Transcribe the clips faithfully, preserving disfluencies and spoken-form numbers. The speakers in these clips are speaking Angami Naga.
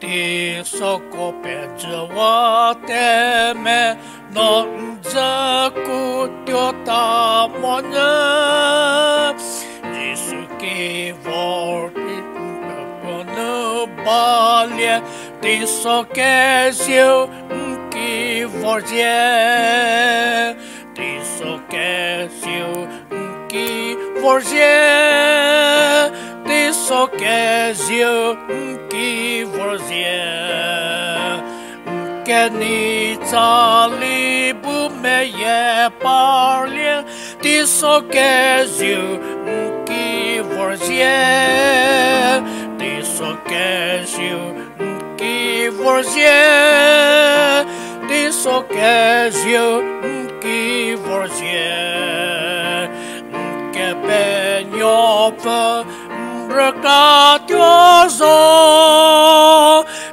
Teisoko pejüwa te me, no n dzü kutuo ta monyü. Jisu ki vor di n pepuo nu balie, teiso kezieu n ki vor zie. Teiso kezieu n ki vor zie, teiso kezieu n ki vor zie. N kenei tsali bu meyie parlie, teiso kezieu n ki vor zie. Teiso kezieu n ki vor zie, teiso kezieu n ki vor zie. N Kepenuopfü n rükra tuo zo,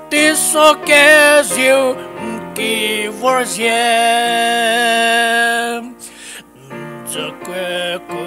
teiso kezieu n ki vor zie. N dzükue ku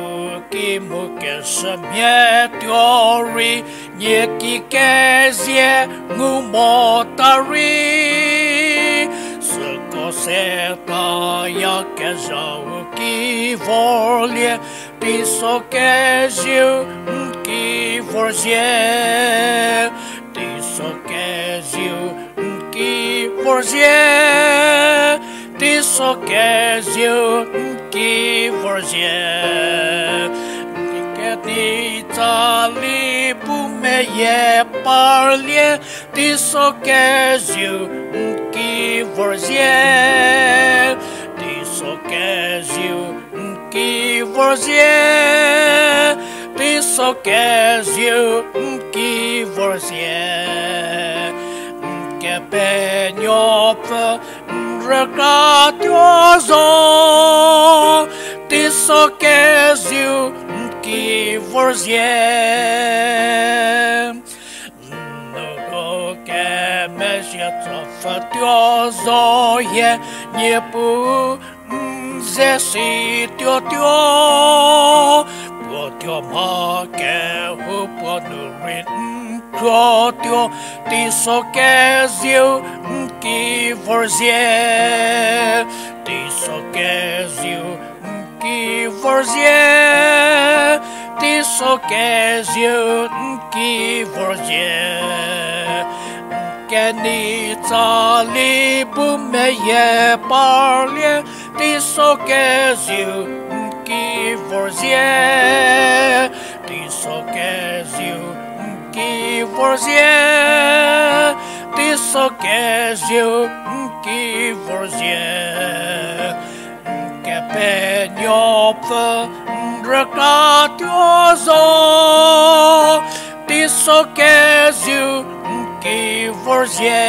ki mu keshümia tuo rei, nie ki kezie ngu mota rei, süko se taya kezhau ki vorlie, teiso kezieu n ki vor zie. Teiso kezieu n ki vor zie, teiso kezieu n ki vor zie. N kenei tsali bu meyie parlie, teiso kezieu n ki vor zie. Teiso kezieu n ki vor zie, teiso kezieu n ki vor zie. N Kepenuopfü n rükra tuo zo, teiso kezieu n ki vor zie. N nuo kemezhie tsopfhütuo zo hie, Niepuu n ze situotuo. Puo thuo mha kehoupuo nu rei n khruotuo, teiso kezieu n ki vor zie. Teiso kezieu n ki vor zie, teiso kezieu n ki vor zie. N kenei tsali bu meyie parlie, teiso kezieu n ki vor zie. Teiso kezieu n ki vor zie, teiso kezieu n ki vor zie. N Kepenuopfü n rükra tuo zo, teiso kezieu n ki vor zie.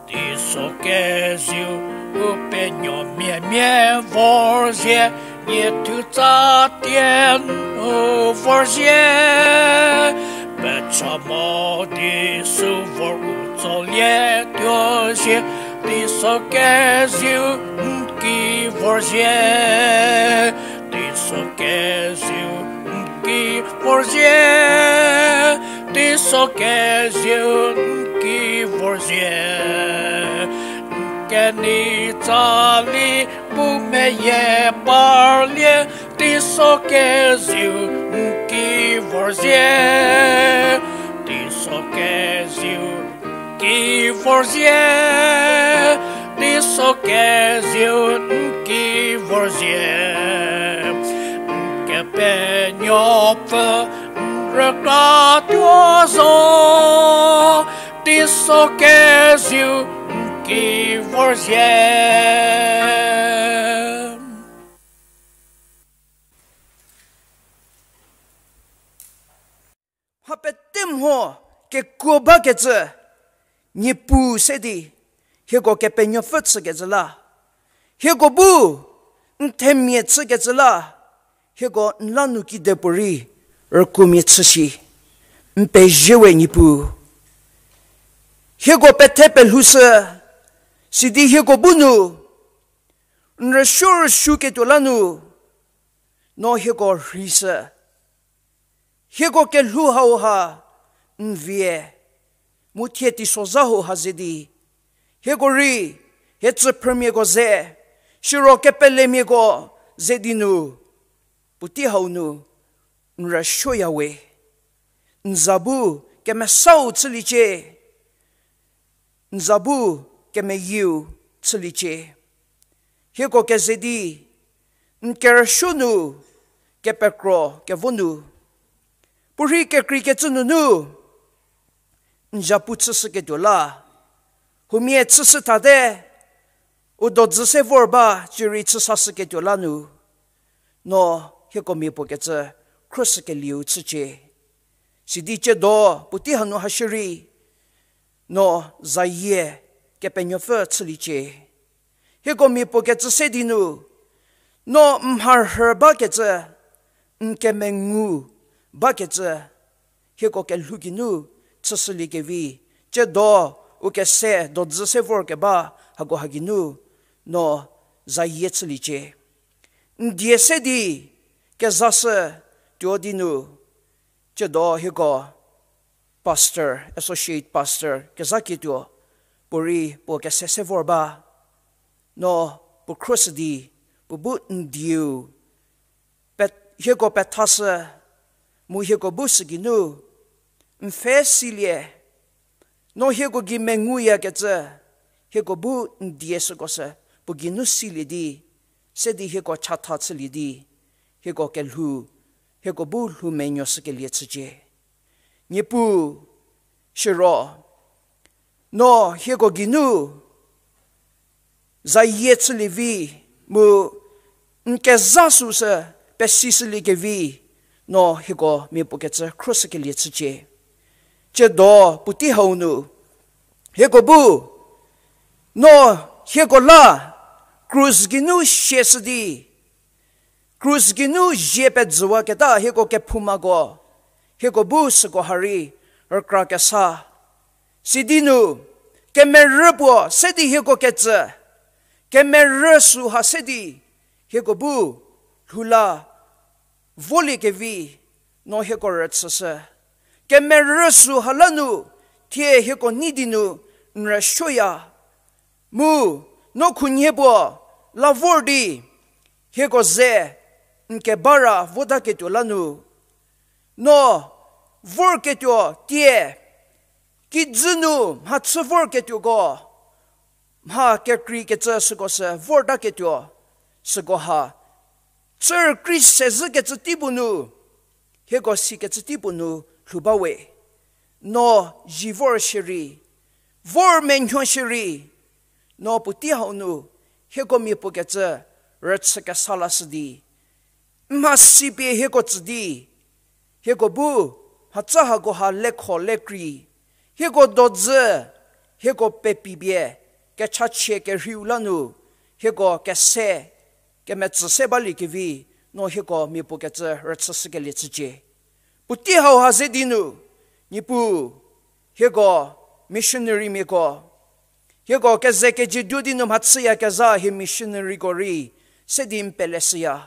Teiso kezieu u penuomiamia vor zie, nie thu tsatie nu vor zie. Pecha mo di sü vor u tsolie tuo zie, teiso kezieu n ki vor zie. Teiso kezieu n ki vor zie, teiso kezieu n ki vor zie. N kenei tsali bu meyie parlie, teiso kezieu n ki vor zie. Teiso kezieu ki vor zie, teiso kezieu n ki vor zie. N Kepenuopfü n rükra tuo zo, teiso kezieu n ki vor zie. Mha pete mho kekuo bakecü, Niepuu se di, hieko Kepenuopfü chükecü la, hieko bu n themia chükecü la, hieko n la nu kidepuorei rükuomia chü shi, n pezie we Niepuu. Hieko pethe pelhoushü, sidi hieko bu nu, n rüsuo rüsuoketuo la nu, no hieko rheishü. Hieko kelhou hauha, n vie, mu thie teisozha hau ha ze di, hieko rei, hie tsüphrümiako ze, siro kepelemiako ze di nu, puotei hau nu, n rüsuoya we. N za bu kemesau chüliecie, n za bu kemeyieu chüliecie. Hieko keze di, n kerüsuo nu, kepekro kevo nu, puorhi kekreikecü nunu, n zapu chüshüketuo la, huomia chüshü thate, u dodzü se vor ba cierei chüsashüketuo la nu, no hieko mia puo kecü khruoshükelieu chücie. Sidi ciedo puotei hanu ha shierei, no zayie Kepenuopfü chüliecie. Hieko mia puo kecü se di nu, no mharhü bakecü, n kemengu bakecü, hieko kelhou geinu chüshüliekevi, ciedo u kese dodzü se vorkeba hako ha geinu, no zayie chüliecie. N die se di kezashü tuo di nu, ciedo hieko pastor, associate pastor kezakietuo, puorei puo kese se vor ba, no puo khruoshü di, puo bu n dieu, pe-, hieko pethashü, mu hieko bu sü geinu, n pfhe silie, no hieko gei menguyakecü, hieko bu n die süko sü, puo geinu silie di, se di hieko chatha chülie di, hieko kelhou, hieko bu lhou menuoshükelie chücie. Niepuu, siro, no hieko geinu, zayie chülievi, mu n kezha süu sü pesishüliekevi, no hieko mia puo kecü khruoshükelie chücie. Ciedo puotei hau nu, hieko bu, no hieko la, krus geinu siashü di, krus geinu zie pejüwaketa hieko kephoumako, hieko bu süko ha rei rükra kesa. Sidi nu, kemerü puo se di hieko ketsü, kemerü süu ha se di hieko bu lhou la voliekevi, no hieko rüchüshü. Kemerü süu ha la nu, thie hieko nei di nu n rüsuoya. Mu, no khunhie puo la vor di, hieko ze n kebara votaketuo la nu, no vorketuo tie, kijü nu mhachü vorketuoko, mha kekreikecü süko sü vortaketuo, süko ha, chü rükrie sezhükecü tei puo nu, hieko sikecü tei puo nu lhou ba we. No zi vor shierei, vor menuo shierei, no puotei hau nu, hieko mia puo kecü rüchü kesa lashü di, mhasi pie hieko tsü di, hieko bu mhaca hako ha lekho lekrei, hieko dodzü, hieko pepipie, kechachie kerheiu la nu, hieko kese, kemetsü se baliekevi, no hieko mia puo kecü rüchüshükelie chücie. Puotei hau ha ze di nu, Niepuu, hieko missionarymiako, hieko keze kejieduo di nu mhachüyakezha hie missionaryko rei, se di n peleshüya,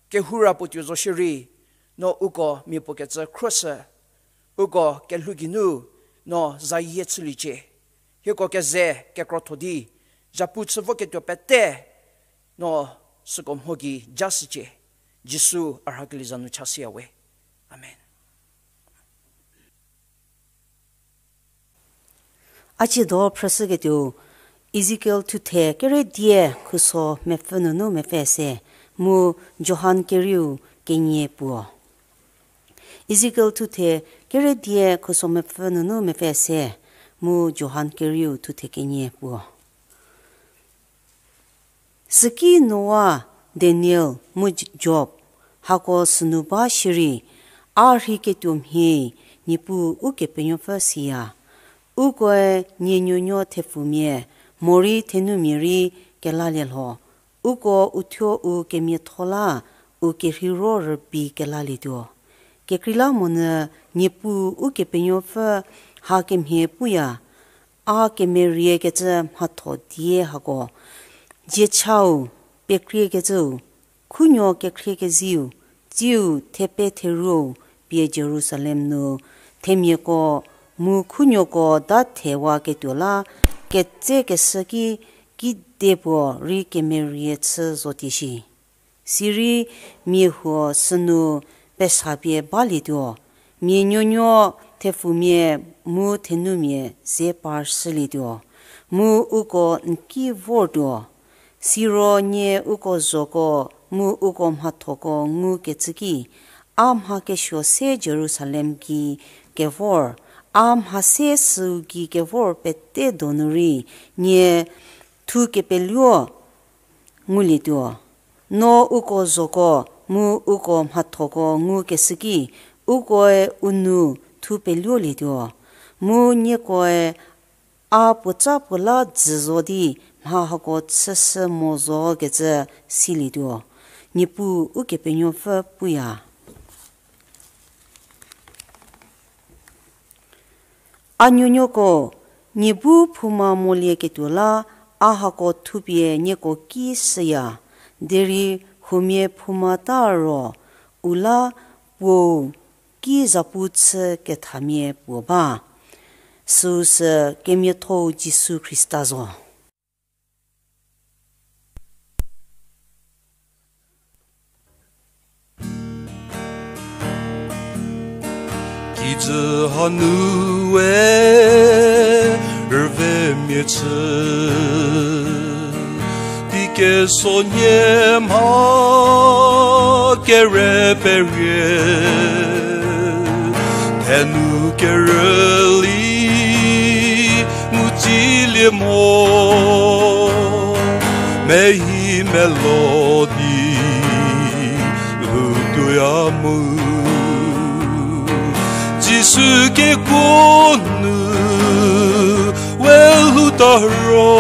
kehoura puo tuo zo shierei, no uko mia puo kecü khruoshü, uko kelhou geinu, no zayie chüliecie. Hieko keze kekrotho di, zapu chü voketuo pete, no süko mho gei jashücie. Jisu a rhakelie za nu chashüya we. Amen. A ciedo phrüshüketuo, Ezekiel thuthe kere dia khuso mepfü nunu mepfü se, mu Johan kerieu kenie puo. Ezekiel thuthe kere dia khuso mepfü nunu mepfü se, mu Johan kerieu thuthe kenie puo. Süki Noa, Daniel, mu J-, Job, hako sünu ba shierei, a rheiketuo mhie, Niepuu Ukepenuopfü siya. Ukoe nie nuonuo thepfumia, morei thenumia rei kelalie lho. Uko uthuo u kemiatho la, u kerheiro rübei kelalietuo. Kekreilamonyü Niepuu Ukepenuopfü hakemhie puya, a kemeriekecü mhatho die hako, dzie chau, pekriekecüu, khunuo kekhrie keziu, tsiu thepe theruou pie Jerusalem nu themiako mu khunuoko da thewaketuo la, ketsekeshü ki kedipuo rei kemerie chü zotie shi. Sirei mia huo sünu pesapie balietuo, mia nuonuo thepfumia mu thenumia ze parshülietuo, mu uko n ki vortuo. Siro nie uko zhoko mu uko mhathoko ngukecü ki, a mha kesuo se Jerusalem gei kevor, a mha se süu gei kevor pete donu rei, nie thu kepeluo ngulietuo. No uko zhoko mu uko mhathoko ngukeshü ki, ukoe u nou thu peluolietuo. Mu niekoe a puotsa puo la dzü zo di mha hako chüshü mo zo kecü silietuo. Niepuu Ukepenuopfü puya. A nuonuoko, nie bu phouma molieketuo la, a hako thupie nieko ki shüya, derei huomia phouma ta ro, u la puou ki zapu chü kethamia puo ba. Süu sü kemiathou Jisu Khrista zo. Kijü hanu we rüvemia chü, tikeso nie mha kere perie, thenu kerüli ngutsilie mo, mehi melo di lhoutuoya mu. Jisu kekuo nu we lhouta ro,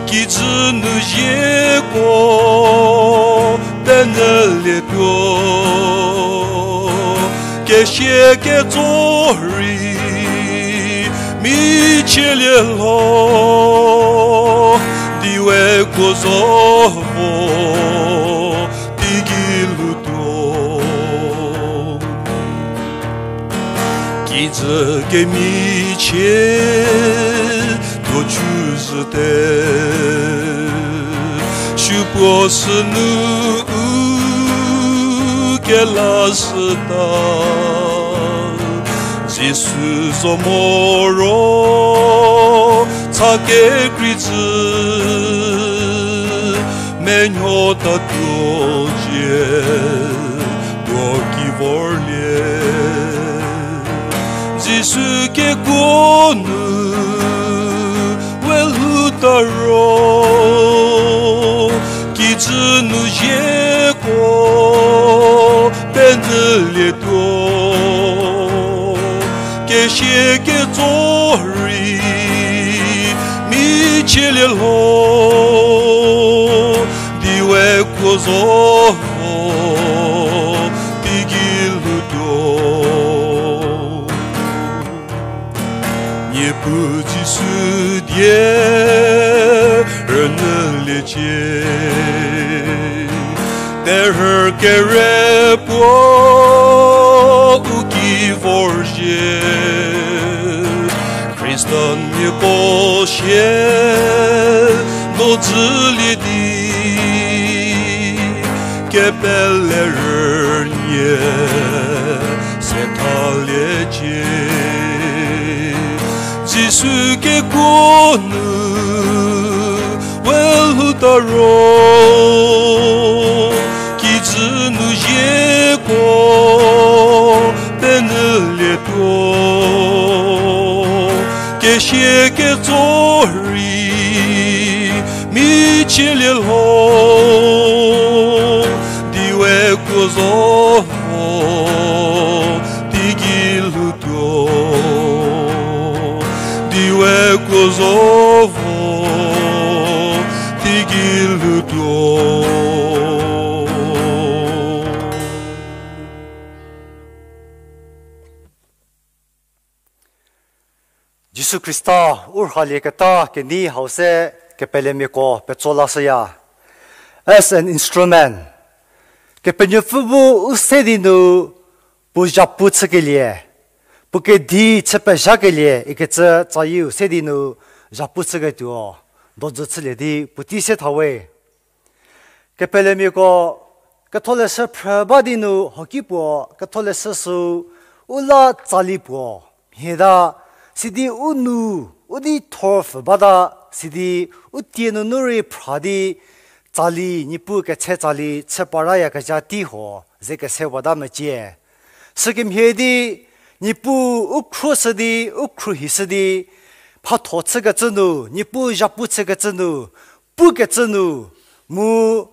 kijü nu zieko penyülietuo, kesie ketso rei michielie lho, di we kuo zo vo teigei lhoutuo. Kijü kemichie tuo chüzhüte, supuo sünu u kelashüta, Jisu zo moro cha kekreicü, menuota tuo cie tuo ki vorlie. Jisu kekuo nu we lhouta ro, kijü nu zieko penyülietuo, kesie ketso rei michielie lho, di we kuo zo vo teigei lhoutuo. Niepuu Jisu die rünyüliecie, terhü kere puo u ki vorzhie, Khristanmiako sie no dzülie di, kepele rünie se thaliecie. Jisu kekuo nu we lhouta ro, kijü nu zieko penyülietuo, kesie ketso rei michielie lho, di we kuo zo vo teigei lhoutuo, di we kuo zo vo teigei lhoutuo. Jisu Khrista u rhalieketa kenei hau se kepelemiako petso lashüya. As an instrument, Kepenuopfü bu u se di nu Puo zhapu chükelie, puo kedi chü pezhakelie ikecü tsayieu se di nu zhapu chüketuo, dojü chülie di puotei se thawe. Kepelemiako, ketholeshü phrü ba di nu hoki puo, ketholeshü sü u la tsali puo mhie ta, sidi u nu, u di thor pfü bata, sidi u tie nunu rei phra di, tsali, Niepuu ketse tsali chü parayakezha tei ho ze kesewata mecie. Sükemhie di, Niepuu u khruoshü di, u khruohishü di, mhatho chükecü nu, Niepuu zhapu chükecü nu, pukecü nu, mu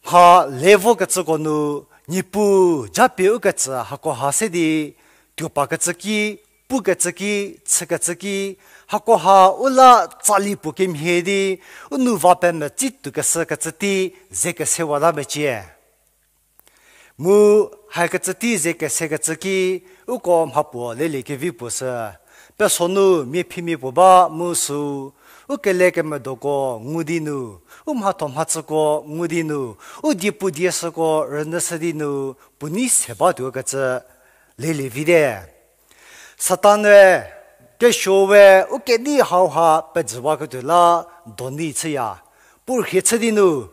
mha le vokecüko nu, Niepuu japie ukecü hakoha se di, tuopakecü ki, pukecü ki, chükecü ki, hakoha u la tsali puo kemhie di, u nu va pemetsituokeshü kecü tei ze kesewata mecie. Mu hakecü tei ze kesekecü ki, uko mhapuo leliekevi puo sü, pesonu mia phimia puo ba mu sü, u kelekemedoko ngu di nu, u mhatho mhachüko ngu di nu, u diepu dieshüko rünyüshü di nu, puo nei se batuokecü lelie vite. Satan-e, kesuo we u kenei hauha pejüwaketuo la doni chüya. Puo rhie chü di nu,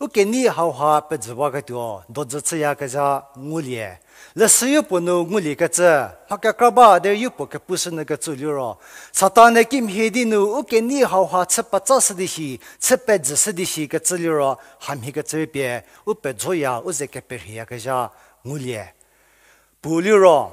u kenei hauha pejüwaketuo dojü chüyakezha ngulie. Leshüyo puo nu nguliekecü, mha kekra ba derei yopuo kepushünyükecü liro, Satan-e kimhie di nu u kenei hauha chü petsashü di shi, chü pejüshü di shi kecü liro, hamhiekecü rei pie, u pejoya, u ze keperhieyakezha ngulie. Puo liro,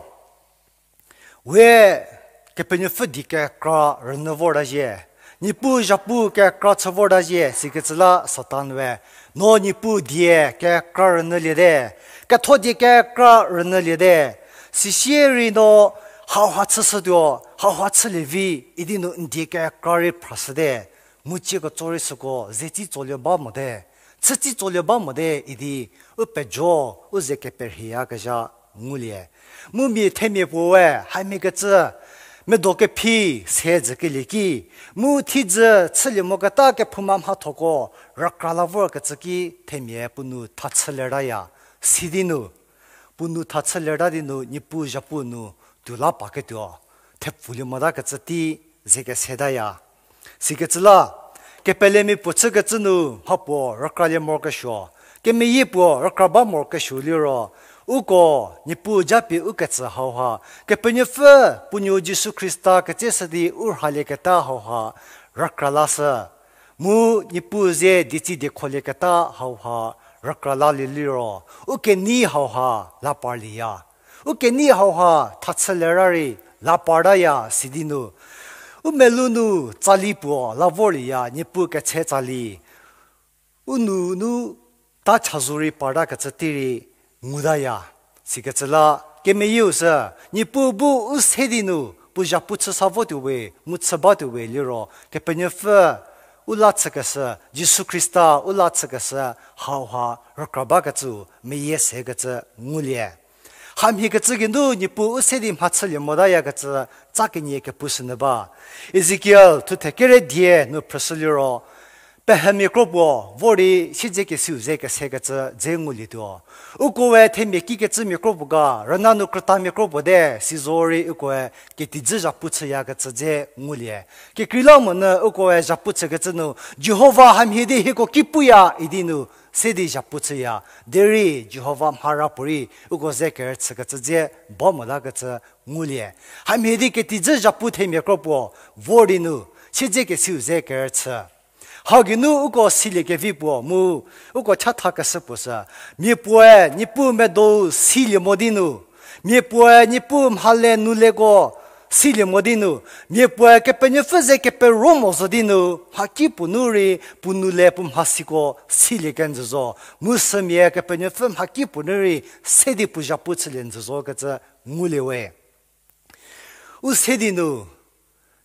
we Kepenuopfü die kekra rünyü vorta zhie, Niepuu zhapu kekra chü vorta zhie, sikecü la Satan we, no Niepuu die kekra rünyüliete, ketho die kekra rünyüliete, sisie rei no hauha chüshütuo, hauha chülie vi, idi nu n die kekra rei phrashüte. Mu cie ketso rei süko ze tsi tsolie ba mote, chü tsi tsolie ba mote idi, u pejo, u ze keperhieyakezha ngulie. Mu mia themia puo we hamhiekecü, medo kephi se jükelie ki, mu thiedzü chülie moketa kephouma mhathoko rükra la vorkecü ki themia puo nu thachü lertaya, sidi nu, puo nu thachü lerta di nu Niepuu zhapu nu tuo la paketuo, thepfulie motakecü tei ze kesetaya. Sikecü la, kepelemia puo chükecü nu mhapuo rükralie morokesuo, kemeyie puo rükra ba morokesuo liro, uko Niepuu japie ukecü hauha, Kepenuopfü puo nuo Jisu Khrista ketseshü di u rhalieketa hauha rükra lashü. Mu Niepuu ze dietsi diekholie keta hauha rükra lalie liro, u kenei hauha la parlieya. U kenei hauha thachü lerta rei la partaya sidi nu, u melou nu tsali puo la vorlieya, Niepuu ketse tsali. U nou nu ta chazou rei partakecü tei rei ngutaya. Sikecü la, kemeyieu sü, Niepuu bu u se di nu puo zhapu chü sa votuo we, mu chü batuo we liro, Kepenuopfü u la chükeshü, Jisu Khrista u la chükeshü, hauha rükra bakecüu meyie sekecü ngulie. Hamhiekecü geinu Niepuu u se di mhachülie motayakecü tsa kenie kepushünyü ba. Ezekiel thuthe kere die nu phrüshü liro, pehemia kro puo vor di siedzekesiu ze kesekecü dze ngulietuo. Ukoe themia kikecümia kro puo ga, rüna nu krütamia kro puo te, sizorei ukoe ketidzü zhapu chüyakecü dze ngulie. Kekreilamonyü ukoe zhapu chükecü nu, Jihova hamhie di hieko ki puya idi nu se di zhapu chüya. Derei Jihova mhara puorei uko ze kerüchükecü dze ba motakecü ngulie. Hamhie di ketidzü zhapu themia kro puo vor di nu siedzekesiu ze kerüchü. Hau geinu uko siliekevi puo mu uko chathakeshü puo sü, mia puoe Niepuu medou silie mo di nu, mia puoe Niepuu mhale nuleko silie mo di nu, mia puoe Kepenuopfü ze kepero mo zo di nu, mhakipuo nu rei puo nule puo mhasiko silie kenjü zo. Mu sümia Kepenuopfü mhakipuo nu rei se di puo zhapu chülie njü zo kecü ngulie we. U se di nu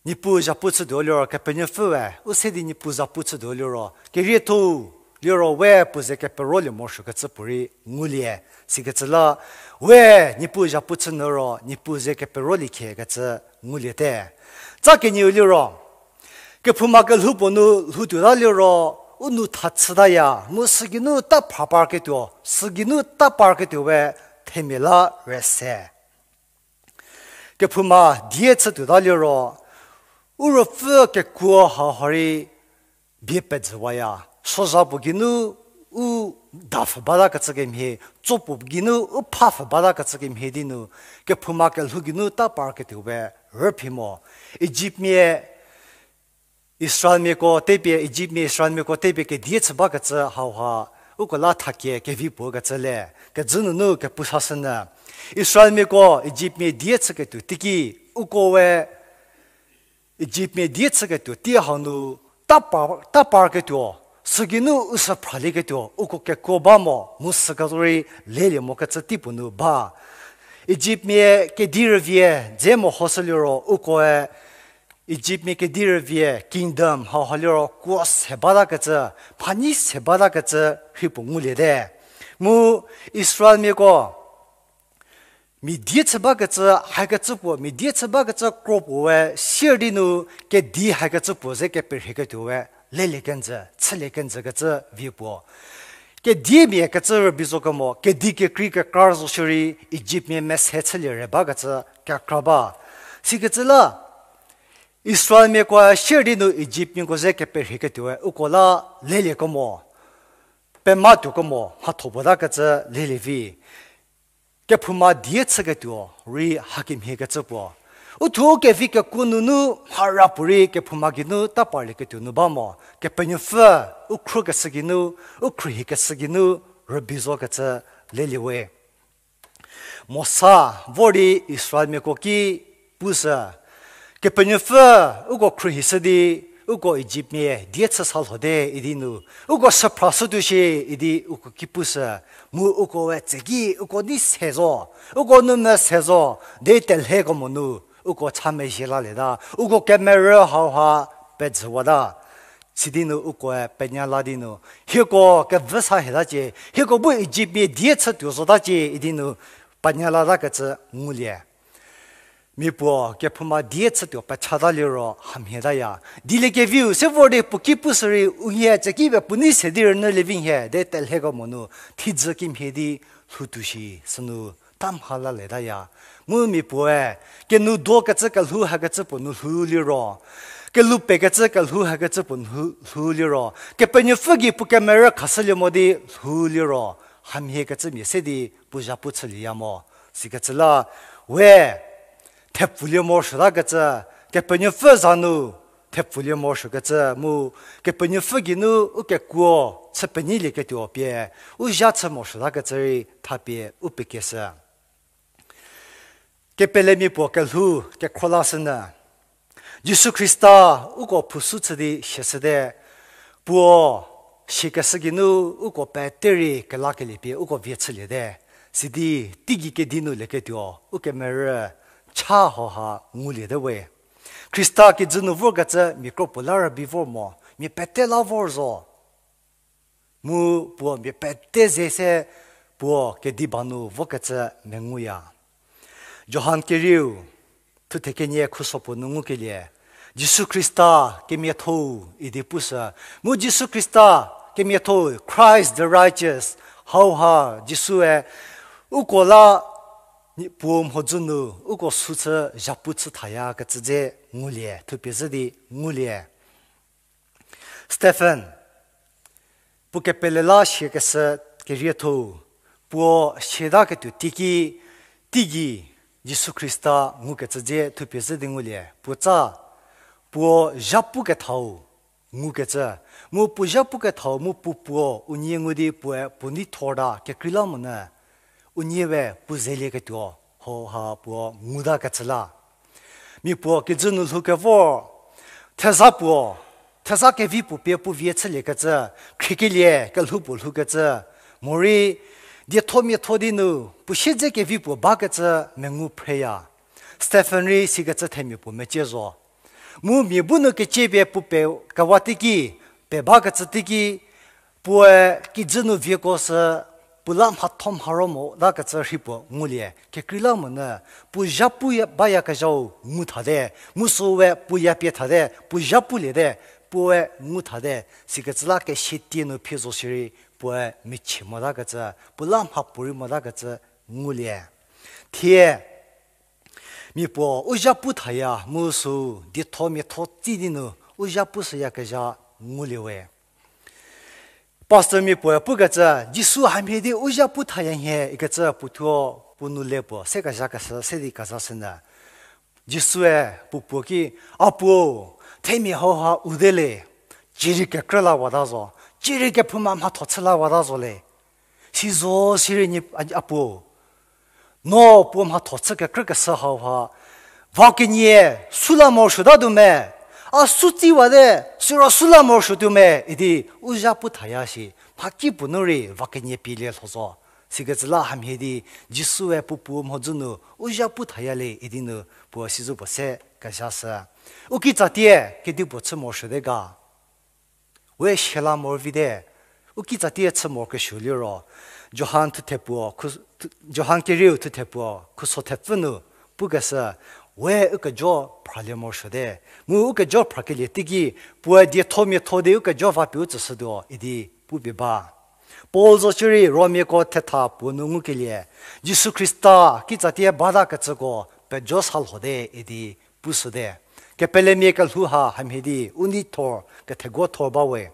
Niepuu zhapu chütuo liro, Kepenuopfüe u se di Niepuu zhapu chütuo liro, kerietho liro we puo ze keperolie morosuokecü puorei ngulie. Sikecü la, we Niepuu zhapu chü nyü ro Niepuu ze keperolie khie kecü ngulie te. Tsa kenieu liro, kephouma kelhou puo nu lhoutuota liro, u nou tha chütaya, mu sügeinu ta phra parketuo, sügeinu ta parketuo we themia la rese. Kephouma die chütuota liro, u ruopfü kekuo hauha rei bie pezhüwaya. Sozha puo geinu u da pfhü bata kecü kemhie, tso puo geinu u pha pfhü bata kecü kemhie di nu, kephouma kelhou geinu ta parketuo we rüphi mo. Egyptmia Israelmiako tepie, Egyptmia Israelmiako tepie kedie chü bakecü hauha, uko la thakie kevi puo kecü le, kezhü nunu kepu sashünyü. Israelmiako Egyptmia die chüketuo teiki, uko we Egyptmia die chüketuo tei hau nu ta par, ta parketuo, sügeinu u sü phralieketuo, uko kekuo ba mo, mu süketuo rei lelie mo kecü tei puo nu ba. Egyptmia kedi rüvie dze mehoshü liro, ukoe Egyptmia kedi rüvie kingdom hauha liro kuo se bata kecü, phanyi se bata kecü rhi puo nguliete. Mu Israelmiako mia die chü bakecü hakecü puo, mia die chü bakecü kro puo we sier di nu kedi hakecü puo ze keperhieketuo we lelie kenjü, chülie kenjü kecü vie puo. Kedimia kecü rübei zo kemo, kedi kekrei kekra zo shierei Egyptmia mese chülie re bakecü kekra ba. Sikecü la, Israelmiakoe sier di nu Egyptmiako ze keperhieketuo we uko la lelie kemo, pematuo kemo, mhatho puo ta kecü lelie vi. Kephouma die chüketuo rei hakemhie kecü puo. U thuo u kevi kekuo nunu mhara puorei kephouma geinu ta parlieketuo nu ba mo. Kepenuopfü u khruokeshü geinu, u khruohikeshü geinu rübei zo kecü lelie we. Mosa vor di Israelmiako ki pushü, Kepenuopfü uko khruohishü di, uko Egyptmia die chü sa lhote idi nu, uko süphrashütuo shie idi uko ki pushü, mu uko we tseki uko nei se zo, uko nou mese zo, de telheko mo nu, uko cha mezhie lalieta, uko kemerü hauha pejüwata. Sidi nu ukoe penya la di nu, hieko kevü sa hetacie, hieko bu Egyptmia die chütuo zotacie idi nu penya lata kecü ngulie. Mia puo kephouma die chütuo pechata liro hamhietaya. Dieliekeviu se vor di puo ki pushü rei u nhie tseki pie puo nei se di rünyülie vi nhie de telheko mo nu, thijü kimhie di lhoutuo shi sünu ta mha lalietaya. Mu mia puoe, kenu do kecü kelhou hakecü puo nu lhou liro, kelhou pekecü kelhou hakecü puo nu lhou liro, Kepenuopfü gei puo kemerü khashülie mo di lhou liro, hamhie kecümia se di puo zhapu chülieya mo. Sikecü la, we, thepfulie morosuota kecü, Kepenuopfü za nu, thepfulie morosuokecü mu, Kepenuopfü geinu u kekuo chü penyilieketuo pie, u zha chü morosuotakecü rei thapie u pekieshü. Kepelemia puo kelhou kekhro lashünyü. Jisu Khrista uko phusu chü di siashüte, puo siakeshü geinu uko pete rei kelakelie pie uko vie chüliete. Sidi teigei kedi nu lieketuo, u kemerü cha hauha nguliete we. Khrista kijü nu vorkecü mia kro puo la rübei vor mo, mia pete la vor zo. Mu puo mia pete ze se puo kediba nu vokecü menguya. Johan kerieu, thuthe kenie khuso puo nu ngukelie, Jisu Khrista kemiatho-u idi pushü. Mu Jisu Khrista kemiatho-u, Christ the righteous, hauha Jisue uko la puo mhodzü nu uko sü chü zhapu chü thayakecü dze ngulie, thupie zhü di ngulie. Stephen, puo kepele la siakeshü kerietho-u, puo siataketuo teiki, teigei Jisu Khrista ngukecü dze thupie zhü di ngulie. Puotsa, puo zhapukethau ngukecü, mu puo zhapukethau mu puo puo unie ngu di puoe puo neithorta kekreilamonyü, unie we puo zelieketuo hauha puo ngutakecü la. Mia puo kijü nu lhoukevor, theza puo, theza kevi puo pie puo vie chüliekecü, khriekelie kelhou puo lhoukecü, morei diethomiatho di nu puo siedze kevi puo bakecü mengu phreya. Stephen rei sikecü themia puo mecie zo. Mu mia bu nu kecie pie puo pe kewa teiki, pe bakecü teiki, puoe kijü nu vieko sü puo la mhatho mharo motakecü rhi puo ngulie. Kekreilamonyü, puo zhapu bayakezhau ngu thate, mu süu we puo yapie thate, puo zhapuliete, puoe ngu thate, sikecü la kesia tie nu phie zo shierei, puoe michie motakecü, puo la mhapuorei motakecü ngulie. Thie, mia puo u zha pu thaya mu sü dietho miatho tsi di nu u zha pushüyakezha ngulie we. Pastormia puoe pukecü, Jisu hamhie di u zha pu thaya nhie ikecü puothuo puo nu le puo se kezhakeshü se di kezashünyü. Jisue puo puo ki, A puo, themia hauha u de le, cirei kekrü la wata zo, cirei kephouma mhatho chü la wata zo le. Sizo sirei nyi, A, A puo, no puo mhatho chü kekrükeshü hauha, va kenie süla morosuotatuo me, a sü tsiwate, siro süla morosuotuo me idi u zha pu thaya shi, mhakipuo nu rei va kenie pielie lho zo. Sikecü la hamhie di, Jisue puo puo mhodzü nu u zha pu thaya le idi nu puo sizü puo se kezhashü. U kitsatie kedipuo chü morosuote ga? We siala morovi te, u kitsatie chü morokesuo liro, Johan thuthe puo, khu-, thu-, Johan kerieu thuthe puo, khuso thepfü nu, pukeshü, we ukejo phralie morosuote. Mu ukejo phrakelie teiki, puoe dietho miatho di ukejo vapie u tsüshütuo idi pupie ba. Paul zo shierei Romiako thetha puo nu ngukelie, Jisu Khrista kitsatie batakecüko pejo sa lhote idi pushüte. Kepelemia kelhou ha hamhie di u nei thor, ketheguo thor ba we.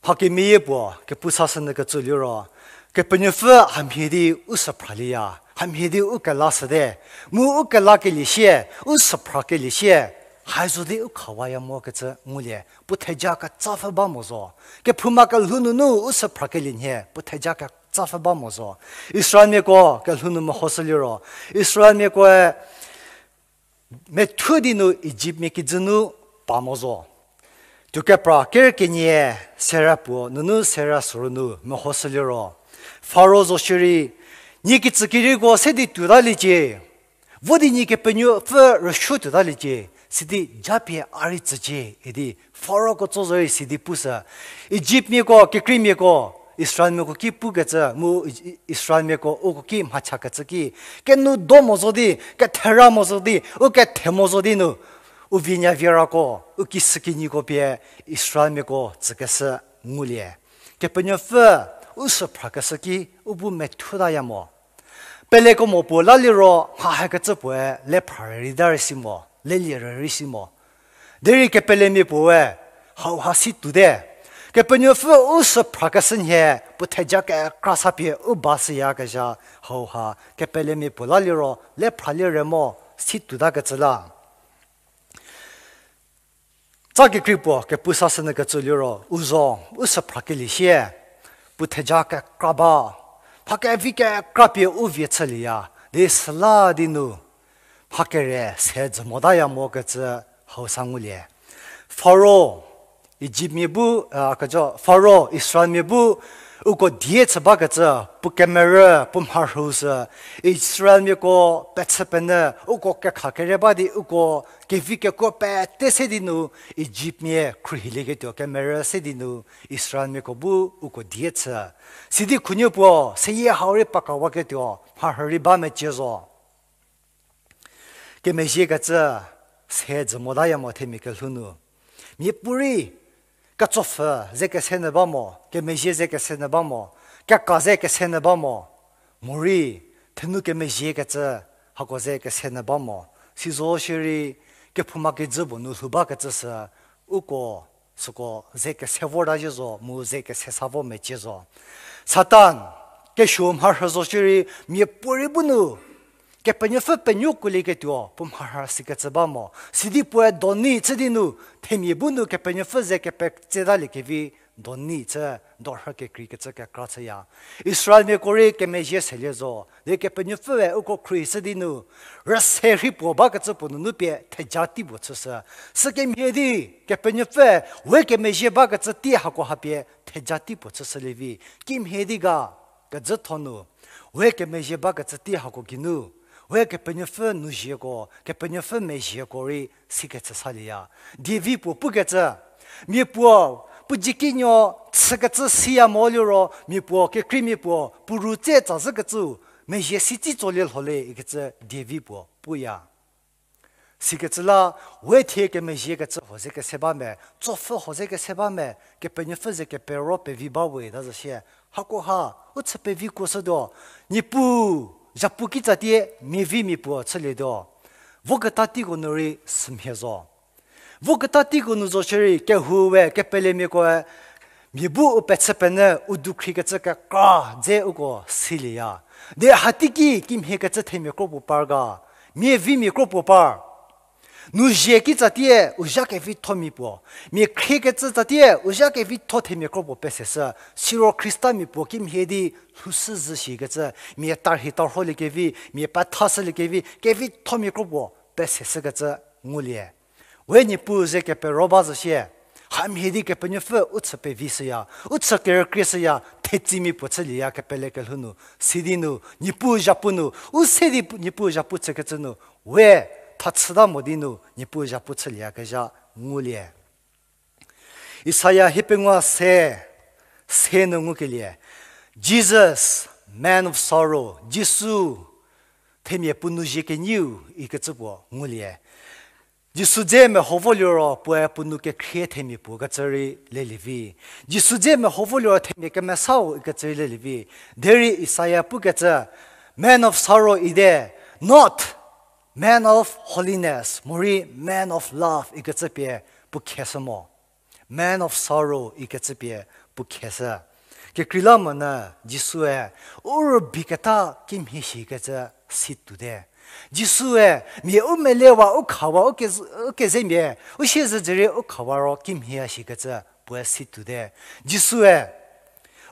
Hakemeyie puo kepu sashünyü kecü liro, Kepenuopfü hamhie di u süphralieya, hamhie di u kelashüte, mu u kelakelie sie, u süphrakelie sie, haizo di u khawaya mokecü ngulie, puo theja ketsapfü ba mo zo. Kephouma kelhou nunu u süphrakelie nhie, puo theja ketsapfü ba mo zo. Israelmiako kelhou nu mehoshü liro, Israelmiakoe methuo di nu Ijiptmia kijü nu pa mo zo. Tuokepra ker kenie sera puo nunu sera suru nu mehoshü liro, Faro zo shierei, nie kitsü kerieko se di tuotaliecie, vo di nie Kepenuopfü rüsuo tuotaliecie, sidi japie a rei tsücie idi Faroko tso zorei sidi pushü. Ijiptmiako, kekreimiako, Israelmiako ki pukecü mu I-, Israelmiako uko ki mhachakecü ki, kenu do mo zo di, kethera mo zo di, u kethe mo zo di nu, u vinya vierako, u kishükinyiko pie Israelmiako tsükeshü ngulie. Kepenuopfü u süphrakeshü ki u bu methuotaya mo. Peleko mo puo la liro mha hakecü puoe le phra rei rei da rei si mo, lelie rei rei si mo. Derei kepelemia puoe hauha si tuote. Kepenuopfü u süphrakeshü nhie puo theja kekra sa pie u bashüyakezha hauha kepelemia puo la liro le phralie re mo si tuotakecü la. Tsa kekrei puo kepu sashünyü kecü liro u zo, u süphrakelie sie, puo theja kekra ba, mha kevi kekra pie u vie chülieya di süla di nu mha kere se dzü motaya mokecü hau sa ngulie. Faro, Ijiptmia bu, a, kejo, Faro, Israelmia bu uko die chü bakecü, puo kemerü, puo mharhü sü, Israelmiako pechü penyü, uko kekha kere ba di uko kevi kekuo pete se di nu, Ijiptmia khruohilieketuo kemerü se di nu, Israelmiako bu uko die chü. Sidi khunuo puo, seyie hau rei pakawaketuo mharhü rei ba mecie zo. Kemezhiekecü se dzü motaya mo themia kelhou nu. Miapuorei, ketsopfü ze kese nyü ba mo, kemezhie ze kese nyü ba mo, keka ze kese nyü ba mo, morei, thenu kemezhiekecü hako ze kese nyü ba mo, sizo shierei, kephouma kijü puo nu lhou bakecü sü, uko süko ze kese vorta zhie zo, mu ze kese sa vo mecie zo. Satan, kesuo mharhü zo shierei, miapuorei bu nu, Kepenuopfü penuokolieketuo puo mharhü sikecü ba mo. Sidi puoe doni chü di nu, themia bu nu Kepenuopfü ze kepetsetalie kevi doni chü dorhü kekreikecü kekra chüya. Israelmiako rei kemezhie selie zo, di Kepenuopfüe uko khruohi chü di nu, rüse rhei puo bakecü puo nunu pie theja tei puo chüshü. Sükemhie di Kepenuopfüe we kemezhie bakecü tei hako ha pie theja tei puo chüshülie vi. Kimhie di ga, kejütho nu, we kemezhie bakecü tei hako geinu, we Kepenuopfü nuzieko, Kepenuopfü mezhieko rei sikecü salieya. Dievi puo pukecü, mia puo, puo dzikinuo chükecü siya mo liro, mia puo, kekreimia puo, puo ru tse tsazhükecü, mezhie si tsi tsolie lho le ikecü dievi puo puya. Sikecü la, we thie kemezhiekecü huo ze kese ba me, tsopfü huo ze kese ba me, Kepenuopfü ze kepero pevi ba we ta zo shie. Hakoha, u chü pevi kuoshütuo, Niepuu, zhapu kitsatie, mia vi mia puo chülietuo. Voketa teiko nu rei sümhie zo. Voketa teiko nu zo shierei, kehou we, kepelemiakoe, mia bu u pechü penyü, u dukhriekecü kekra dze uko silieya. De hateiki kimhiekecü themia kro puo par ga, mia vi mia kro puo par. Nu zie kitsatie, u zha kevitho mia puo. Mia khriekecü tsatie, u zha kevitho themia kro puo peseshü. Siro Khristamia puo kimhie di lhoushü zhü shikecü, mia tarhi tarholiekevi, mia pethashüliekevi, kevitho mia kro puo peseshükecü ngulie. We Niepuu ze kepero ba zo shie. Hamhie di Kepenuopfü u chü pevi shüya, u chü kerükrie shüya, thetsimi puo chülieya kepele kelhou nu, sidi nu, Niepuu zhapu nu, u se di Niepuu zhapu chükecü nu, we thachüta mo di nu, Niepuu zhapu chülieyakezha ngulie. Isaia hiepengou se, se nu ngukelie. Jesus, man of sorrow, Jisu, themia puo nu zie kenyiu ikecü puo ngulie. Jisu dze meho vo liro puoe puo nu kekhrie themia puo kecü rei lelie vi. Jisu dze meho vo liro themia kemesau ikecü rei lelie vi. Derei Isaia pukecü, man of sorrow ite, not man of holiness, morei man of love ikecü pie puo kheshü mo. Man of sorrow ikecü pie puo kheshü. Kekreilamonyü Jisue u rübeiketa kimhie shikecü si tuote. Jisue mia u melewa, u khawa, u kez-, u kezemia, u siezedzürie u khawa ro kimhie shikecü puoe si tuote. Jisue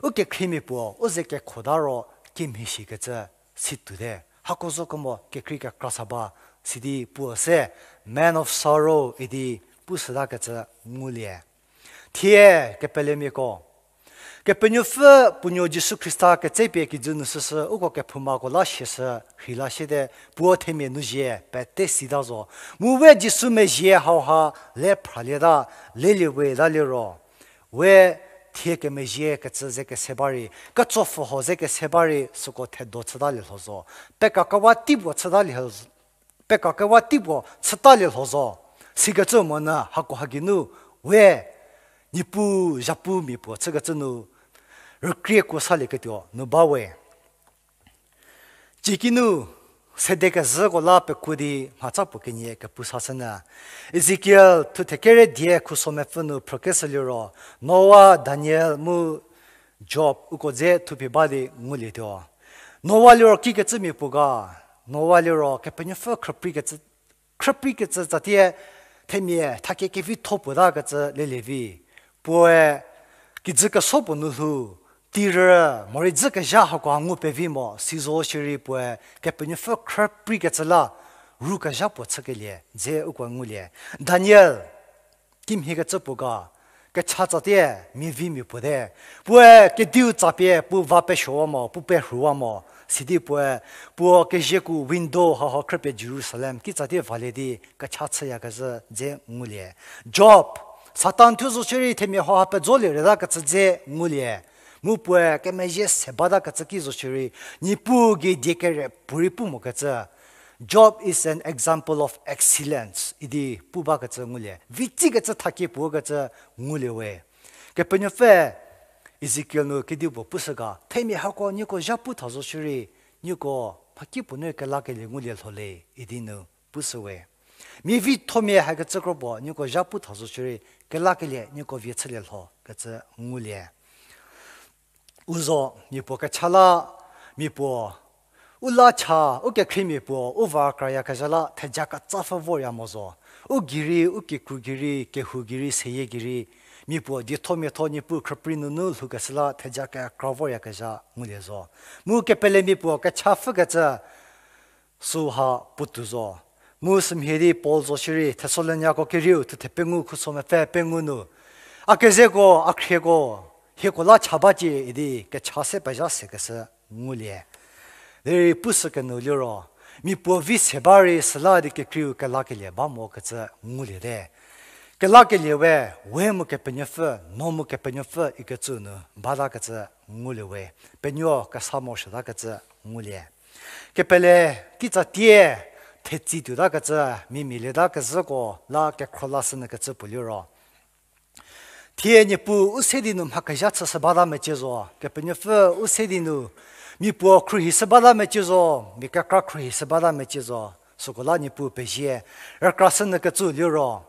u kekhriemia puo u ze kekhota ro kimhie shikecü si tuote. Hako zo kemo kekhrie kekra sa ba, sidi puo se man of sorrow idi pushütakecü ngulie. Thie kepelemiako, Kepenuopfü puo nuo Jisu Khrista ketsepie kijü nu süsü uko kephoumako la siashü rheila siete, puo themia nu zie pete sita zo. Mu we Jisu mezhie hauha le phralieta, lelie we ta liro, we thie kemezhiekecü ze kese ba rei, ketsopfü huo ze kese ba rei süko thedo chütalie lho zo. Pekakewa teipuo chütalie, pekakewa teipuo chütalie lho zo. Sikecü monyü hakoha geinu we Niepuu zhapu mia puo chükecü nu rükriekuo salieketuo nu ba we. Cikinu, sede kezhüko la pekuo di mhaca puo kenie kepu sashünyü. Ezekiel thuthe kere die khuso mepfü nu phrükeshü liro, Noa, Daniel mu Job uko dze thupie ba di ngulietuo. Noa liro kikecü mia puo ga, Noa liro Kepenuopfü khrüprei kecü, khrüprei kecü tsatie themia thakie kevitho puotakecü lelie vi. Puoe kijü keso puo nu lhou, tirü, morei dzü kezha hako ngu pevi mo, sizo shierei puoe Kepenuopfü khrüprei kecü la ru kezha puo chükelie dze uko ngulie. Daniel, kimhiekecü puo ga, kecha tsatie mia vi mia puo te. Puoe kediu tsapie puo va pesuowa mo, puo perhuwa mo. Sidi puoe, puo kezieko window haha khrüpie Jerusalem kitsatie valie di kecha chüyakezhü dze ngulie. Job, Satan thuo zo shierei themia haha pejolie retakecü dze ngulie. Mu puoe kemezhie se batakecü ki zo shierei, Niepuu gei die kere puorei pu mokecü. Job is an example of excellence idi pu bakecü ngulie. Vitsikecü thakie puo kecü ngulie we. Kepenuopfü Ezekiel nu kedipuo pushü ga, themia hako nieko zha pu tha zo shierei, nieko mhakipuo nu kelakelie ngulie lho le idi nu pushü we. Mia vithomia hakecü kropuo nieko zha pu tha zo shierei, kelakelie nieko vie chülie lho kecü ngulie. U zo, mia puo kecha la, mia puo u la cha, u kekhriemia puo u va krayakezha la theja ketsapfü vorya mo zo. U gei rei, u kikru gei rei, kehou gei rei, seyie gei rei, mia puo diethomiatho Niepuu khrüprei nunu lhoukeshü la theja kekra voryakezha ngulie zo. Mu kepelemia puo kechapfükecü süha puotou zo. Mu sümhie di Paul zo shierei Thessaloniako kerieu thuthe pengou khuso mepfü pengou nu, a kezeko, a khrieko, hieko la cha bacie idi kecha se pezha sekeshü ngulie. Derei pushü kenu liro, mia puo vi se ba rei süla di kekreiu kelakelie ba mokecü ngulie te. Kelakelie we, we mu Kepenuopfü, no mu Kepenuopfü ikecü nu batakecü ngulie we. Penuo kesa morosuotakecü ngulie. Kepele kitsatie, thetsi tuotakecü, mimia lietakecüko la kekhro la sünyükecü puo liro. Thie Niepuu u se di nu mha kezha chüshü bata mecie zo, Kepenuopfü u se di nu mia puo khruohishü bata mecie zo, mia kekra khruohishü bata mecie zo, süko la Niepuu pezie, rükra sünyükecü liro.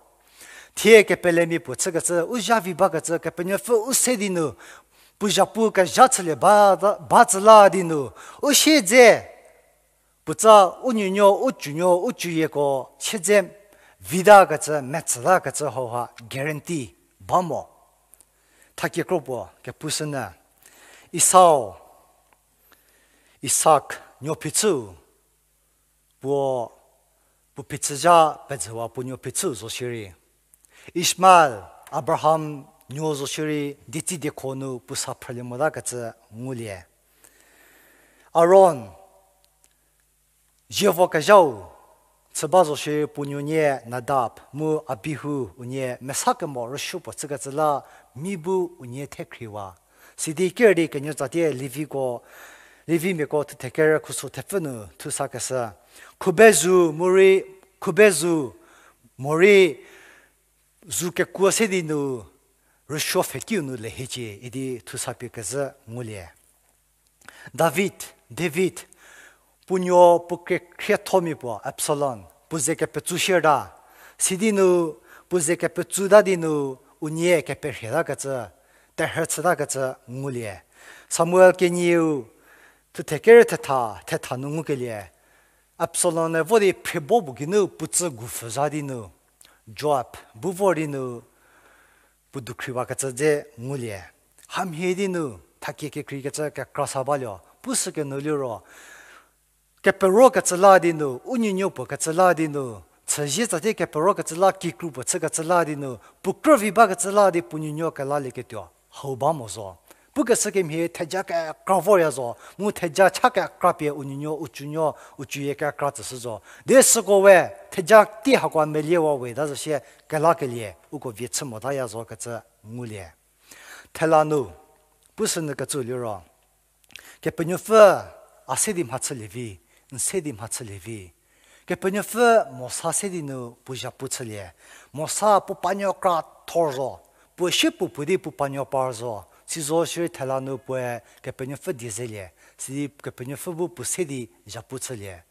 Thie kepelemia puo chükecü, u zha vi bakecü, Kepenuopfü u se di nu, puo zhapu kezha chülie ba, ba tsü la di nu, u siedze, puotsa u nuonuo, u tsunuo, u tsuyieko, siedze vitakecü, metsütakecü hauha guarantee ba mo. Thakie kro puo kepushünyü. Esau, Isak, nuo phichüu, puo, puo phichüzha pezhüwa puo nuo phichüu zo shierei. Ishmael, Abraham nuo zo shierei, dietsi diekho nu puo sa phrülie motakecü ngulie. Aron, zievo kezhau, chü ba zo shierei puo nuonie Nadab, mu Abihu unie mesa kemo rüsuo puo chükecü la mi bu unie thekhriwa. Sidi ker di kenuo tsatie Leviko, Levimiako thuthe kerü khuso thepfü nu thusakeshü. Khubezu morei, khubezu morei zu kekuo se di nu rüsuo pfhekiu nu lehiecie idi thusapie kezhü ngulie. David, David, puo nuo puo kekhriethomia puo Absalom, puo ze kepetsu shierta. Sidi nu, puo ze kepetsuta di nu, unie keperhietakecü, terhü chütakecü ngulie. Samuel kenieu, thuthe kerü thetha, thetha nu ngukelie. Absalom-e vo di phriebo puo geinu puo tsü gupfhü zha di nu, Joab bu vor di nu, puo dukhriwakecü dze ngulie. Hamhie di nu, thakie kekreikecü kekra sa balio, pushü kenu liro, keperokecü la di nu, u nuonuo puo kecü la di nu, chüzie tsatie keperokecü la, kikru puo chükecü la di nu, puo krüvi bakecü la di puo nuonuo kelalieketuo hau ba mo zo. Pukeshü kemhie theja kekra vorya zo, mu theja cha kekra pie u nuonuo, u tsunuo, u tsuyie kekra tsüshü zo. Di süko we, theja tei hako meliewa we ta zo sie kelakelie, uko vie chü motaya zo kecü ngulie. Thela nu, pushünyükecü liro, Kepenuopfü a se di mhachülie vi, n se di mhachülie vi. Kepenuopfü Mosa se di nu puo zhapu chülie. Mosa puo panuo kra thor zo, puo sie puo puo di puo panuo par zo. Sizo shierei thela nu puoe Kepenuopfü die zelie. Sidi Kepenuopfü bu puo se di zhapu chülie.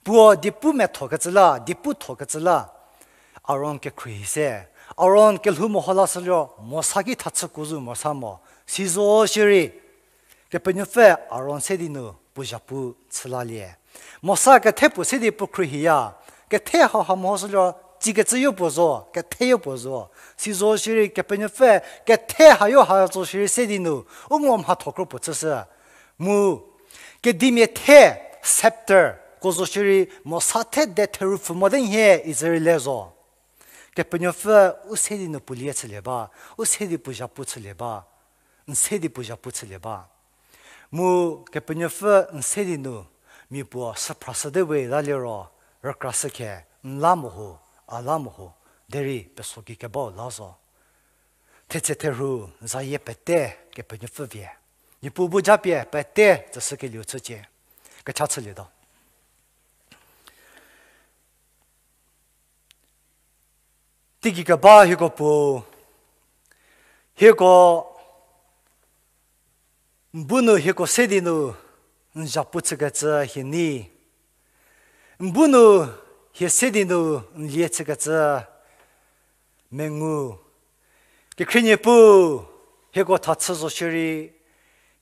Puo diepu methokecü la, diepu thokecü la, Aron kekhruohi se. Aron kelhou meho lashü liro, Mosa ki thachükuo zo Mosa mo. Sizo shierei, Kepenuopfü Aron se di nu puo zhapu chü lalie. Mosa kethe puo se di puo khruohiya. Kethe hauha mehoshü liro, tsikecü yopuo zo, kethe yopuo zo. Sizo shierei Kepenuopfü kethe hayo ha zo shierei se di nu, u ngo mhatho kro puo chüshü. Mu, kedimia the, scepter ko zo shierei Mosa the de therupfü mote nhie Israel zo. Kepenuopfü u se di nu puo lie chülie ba, u se di puo zhapu chülie ba, n se di puo zhapu chülie ba. Mu Kepenuopfü n se di nu mia puo süphrashüte we la liro, rükrashükhe, n la mo ho, a la mo ho, derei peso ki kebau la zo. Thetse therhu zayie pete Kepenuopfü vie. Niepuu bu japie pete tsüshükelieu chücie. Kecha chülietuo. Teigei keba hieko puo, hieko, n bu nu hieko se di nu n zhapu chükecü hie nei. N bu nu hie se di nu n lie chükecü mengu. Kekhrie Niepuu, hieko thachü zo shierei,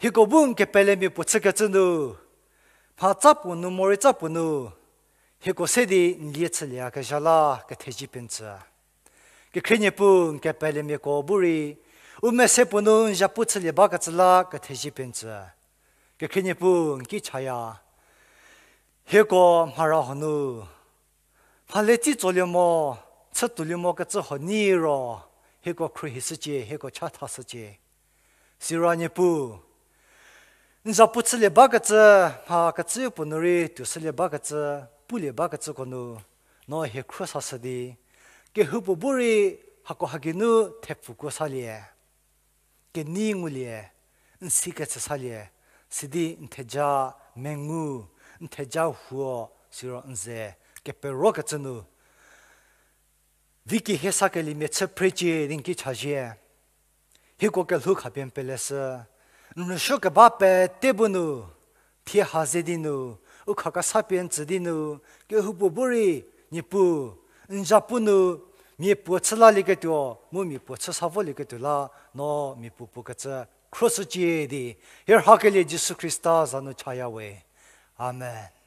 hieko bu n kepelemia puo chükecü nu, mha tsa puo nu morei tsa puo nu, hieko se di n lie chülieyakezha la kethezie pie n tsü. Kekhrie Niepuu, n kepelemiako bu rei, u mese puo nu n zhapu chülie bakecü la kethezie pie n tsü. Kekhrie Niepuu, n ki chaya, hieko mhara huo nu, mhale tsi tsolie mo, chütuolie mokecü huo nei ro, hieko khruohishücie, hieko chathashücie. Siro Niepuu, n zhapu chülie bakecü, mha kecüyo puo nu rei tuoshülie bakecü, pulie bakecüko nu, no hie khruohishü di, kehoupuo bu rei hako hagei nu thepfukuo salie. Kenei ngulie, n si kechü salie, sidi n theja mengu, n theja huo, siro n ze keperokecü nu, vi kehie sakelie mia chü phrecie di n ki chazhie. Hieko kelhou khapie n peleshü. N rüsuo keba pete bu nu, thie ha ze di nu, u khakesa pie n tsü di nu, kehoupuo bu rei, Niepuu, n zapu nu, mia puo chü lalieketuo, mu mia puo chü sa volieketuo la, no mia puo puo kecü khroshücie di, hie rhakelie Jisu Khrista za nu chaya we. Amen.